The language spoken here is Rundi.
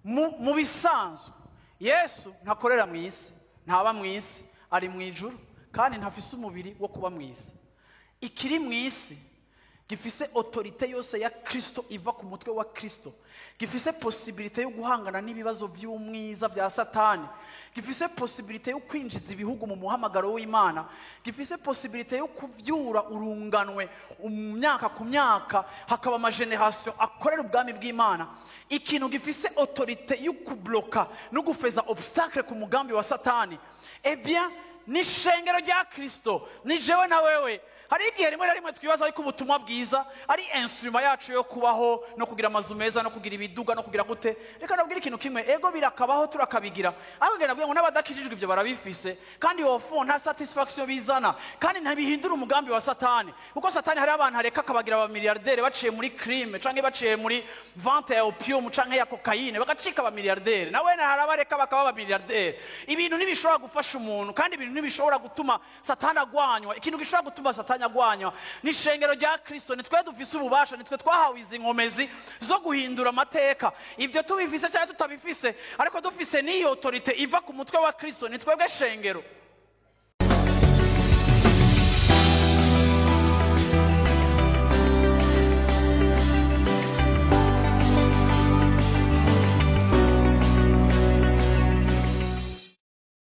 Mu bisanzwe Yesu ntakorera mu isi, ntaba mu isi, ari mu ijuru, kandi ntafise umubiri wo kuba mu isi. Ikiri mu isi gifise autorité yose ya Kristo iva ku mutwe wa Kristo, gifise possibilité yo guhangana n'ibibazo by'umwiza bya Satani, gifise possibilité yo kwinjiza ibihugu mu muhamagaro w'Imana, gifise possibilité yo kuvyura urunganwe myaka ku myaka, hakaba ama génération akorera ubwami bw'Imana. Ikintu gifise autorité yo kubloka no gufeza obstacle ku mugambi wa Satani, eh bien, ni ishengero rya Kristo, ni jewe na wewe. Hari igihe rimwe na rimwe twibaza yuko ubutumwa bwiza ari instrument yacu yo kubaho no kugira amazu meza no kugira ibiduga no kugira gute. Reka nabwire ikintu kimwe: ego, birakabaho, turakabigira, ariko ngenda nabwira ngo n'abadakijijwe ibyo barabifise, kandi au fond nta satisfaction bizana, kandi ntibihindura umugambi wa Satani, kuko Satani hari abantu areka akabagira abamiliyardere baciye muri crime canke baciye muri vente ya opium canke ya cocaïne, bagacika abamiliyardere. Nawe hari abareka bakaba abamiliyardere. Ibintu ntibishobora gufasha umuntu, kandi ibintu ntibishobora gutuma Satani agwanywa. Ikintu gishobora gutuma Satani agwanywa ni ishengero rya Kristo. Ni twe dufise ububasha, ni twe twahawe izi nkomezi zo guhindura amateka. Ibyo tubifise cyangwa tutabifise, ariko dufise n'iyo autorité iva ku mutwe wa Kristo, ni twebwe shengero.